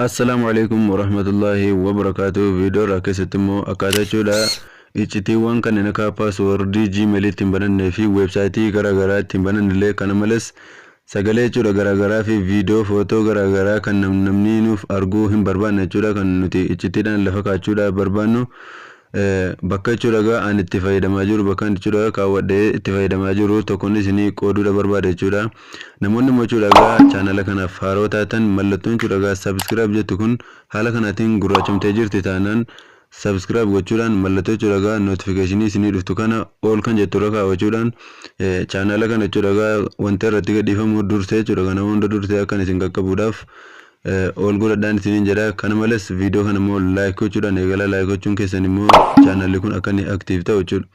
Assalaamu alaikum warahmatullaahi wabarakaatuh. Viidiyoo irraa keessatti immoo akkaataa jechuudha iccitiiwwan kanneen akka paaswordii Gmail ittiin banannee fi weebsaayitii garaagaraa ittiin bananne illee, kana malees sagalee jechuudha garaagaraa fi viidiyoo, footoo garaagaraa kan namni nuuf arguu hin barbaanne jechuudha, kan nuti iccitiidhaan lafa kaachuudhaaf barbaannu, bakka jechuudha gaa ani itti fayyadamaa jiru, bakka ani jechuudha kaawwadhee itti fayyadamaa jiru tokkoon isinii qooduudha barbaada jechuudha. Namoonni immoo jechuudha gaa chaanala kanaaf haaroo taatan, mallattoon jechuudha gaa subscribe jettu kun haala kanaatiin gurraachomtee jirti taanaan, subscribe gochuudhaan mallattoo jechuudha gaa notification isinii dhuftu kana all kan jettu irra kaawwachuudhaan, chaanala kana jechuudha gaa wanta irratti gadhiifamu dursee jechuudha kana hunda dursee akkan isin qaqqabuudhaaf ol godhadhaan isiniin jedha. Kana malees viidiyoo kana immoo like gochuudhaan eegala. Like gochuun keessan immoo chaanalli kun akka inni active ta'u jechuudha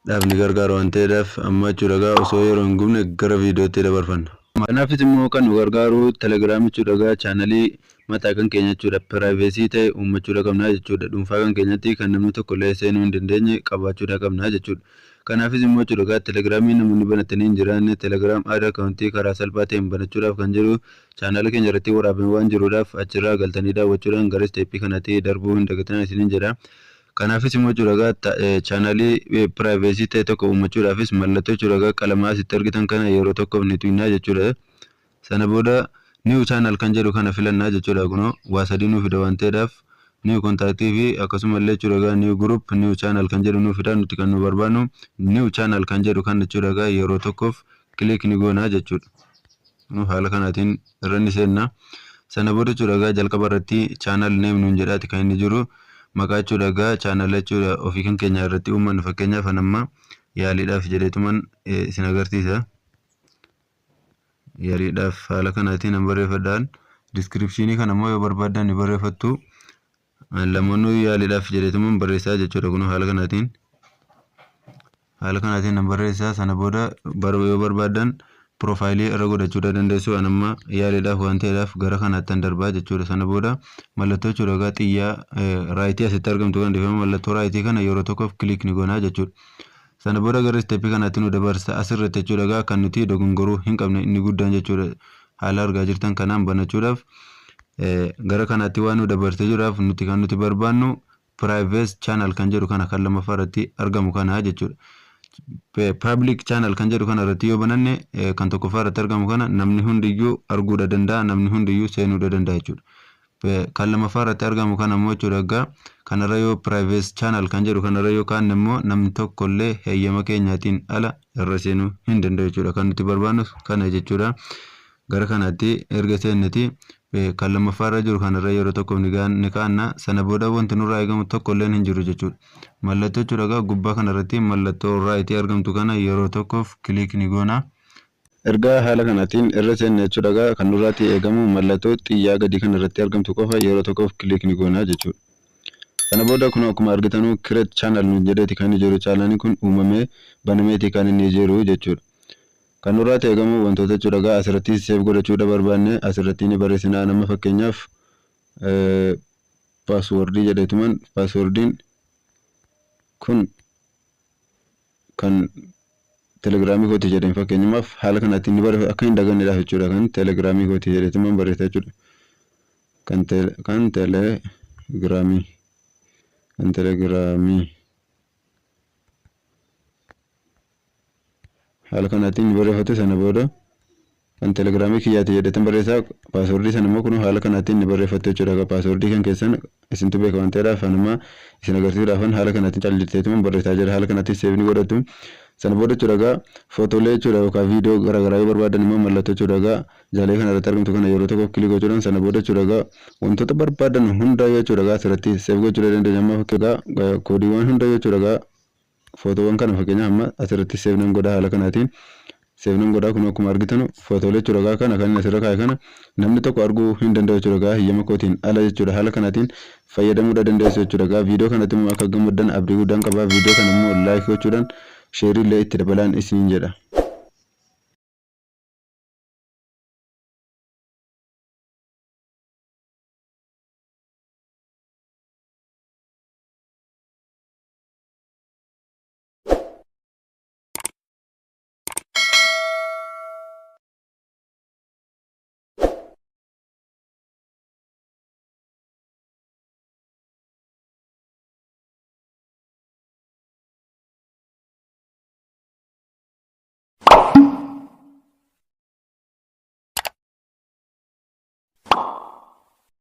dhaaf ni gargaara waan ta'eedhaaf, amma jechuudha gaa osoo yeroo hin gubne gara viidiyootti dabarfanna. Kanaafis immoo kan nu gargaaru Telegiraam jechuudha gaa chaanalii mataa kan keenya jechuudha privacy ta'e uummachuudha qabna jechuudha. Dhuunfaa kan keenyatti kan namni tokko illee seenuu hin dandeenye qabaachuudha qabna jechuudha. Kanaafis immoo jechuudha gaa Telegiraamii namoonni banatanii hin jiraanne, Telegram ad akkaawuntii karaa salphaa ta'een banachuudhaaf kan jedhu chaanaala keenya irratti waraabame waan jiruudhaaf, achirraa galtanii daawwachuudhaan gara isteeppii kanatti darbuu hin dagatinaa isiniin jedha. Kanaafis immoo jechuudha gaa chaanaalii privacy ta'e tokko uummachuudhaafis mallattoo jechuudha gaa qalamaa asitti argitan kana yeroo tokkoof ni tuqnaa jechuudha. Sana booda new channel kan jedhu kana filannaa jechuudha. Kunoo waa sadii nuu fida waan ta'eedhaaf, new contact fi akkasumallee jechuudha gaa new group, new channel kan jedhu nuu fida. Nuti kan nu barbaannu new channel kan jedhu kan jechuudha gaa yeroo tokkoof click ni goonaa jechuudha. Nu haala kanaatiin irra ni seenna. Sana booda jechuudha gaa jalqaba irratti channel name nuun jedhaati kan inni jiru. Maqaa jechuudha gaa channel jechuudha ofii kan keenya irratti uummannu, fakkeenyaaf an amma yaaliidhaaf jedheetuman isin agarsiisa. Yaaliidhaaf haala kanaatiin an barreeffadhaan. Description kana immoo yoo barbaaddan ni barreeffattu. Lamoonni yaaliidhaaf jedheetuman barreessaa jechuudha. Kun haala kanaatiin nan barreessaa. Sana booda yoo barbaaddan piroofaayilii irra godhachuu dandeessu. An amma yaaliidhaaf waan ta'eedhaaf gara kanaatti darbaa jechuudha. Sana booda mallattoo jechuudha egaa xiyyaa raayitii asitti argamtu kan dhiifama, mallattoo raayitii kana yeroo tokkoof click ni goonaa jechuudha. Sana booda gara isteeppii kanaatti nu dabarsa. Asirratti jechuudha egaa kan nuti dogongoruu hin qabne inni guddaan jechuudha, haala argaa jirtan kanaan banachuudhaaf gara kanaatti waan nu dabarsee jiruudhaaf, nuti kan nuti barbaannu private channel kan jedhu kana, kan lammaffaa irratti argamu kana jechuudha. Public channel kan jedhu kana irratti yoo bananne, kan tokkoffaa irratti argamu kana namni hundiyyuu arguudha danda'a, namni hundiyyuu seenuudha danda'a jechuudha. Kan lammaffaa irratti argamu kana immoo jechuudha egaa kanarra yoo private channel kan jedhu kanarra yoo kaanne immoo, namni tokkollee heeyyama keenyaatiin ala irra seenuu hin danda'u jechuudha. Kan nuti barbaannu kana jechuudha. Gara kanaatti erga seenneti kan lammaffaa irra jiru kanarra yeroo tokkoof ni kaanna. Sana booda wanti nurraa eegamu tokkolleen hin jiru jechuudha. Mallattoo jechuudha egaa gubbaa kanarratti mallattoo raayitii argamtu kana yeroo tokkoof click ni goona. Erga haala kanaatiin irra seenne jechuudha egaa kan nurraatti eegamu mallattoo xiyyaa gadii kana irratti argamtu qofa yeroo tokkoof click ni goona jechuudha. Sana booda kun akkuma argitanu create channel nu jedheeti kan inni jiru, chaanaliin kun uumamee banameeti kan inni jiru jechuudha. Kan nurraatti eegamu wantoota jechuudha egaa asirratti save godhachuudha barbaanne asirratti ni barreessina. Nama fakkeenyaaf paaswordii jedheetuman, paaswordiin kun kan Telegiraamii kooti jedheen, fakkeenyumaaf haala kanaatiin ni barreeffama, akka hin daganneedhaaf jechuudha, kan Telegiraamii kooti jedheetuman barreessa jechuudha. Kan Telegiraamii, kan Telegiraamii haala kanaatiin ni barreeffatu. Sana booda kan Telegiraamii kiyyaati jedheetan barreessaa. Paaswordii sana immoo kun haala kanaatiin ni barreeffattu jechuudha. Paaswordii kan keessan isintu beeka waan ta'eedhaaf, anuma isin agarsiisuudhaafan haala kanaatiin callisseetuma barreessaa jira. Haala kanaatiin save ni godhatu. Sana booda jechuudha egaa footoolee jechuudha yookaan viidiyoo garaagaraa yoo barbaadan immoo, mallattoo jechuudha egaa jalee kana irratti argamtu kana yeroo tokko click gochuudhaan, sana booda jechuudha egaa wantoota barbaadan hunda jechuudha egaa asirratti save gochuu dandeenya. Amma fakkii koodiiwwan hunda jechuudha egaa footoowwan kana fakkeenyaaf amma asirratti save nan godha, haala kanaatiin save nan godha. Kun akkuma argitan footoolee jechuudha egaa kana kan inni asirra kaa'e kana namni tokko arguu hin danda'u jechuudha egaa hiyyama kootiin ala jechuudha. Haala kanaatiin fayyadamuudha dandeessu jechuudha. Egaa viidiyoo kanatti immoo akka gammaddan abdii guddaan qaba. Viidiyoo kana immoo like gochuudhaan sheerii illee itti dabalaan isiniin jedha.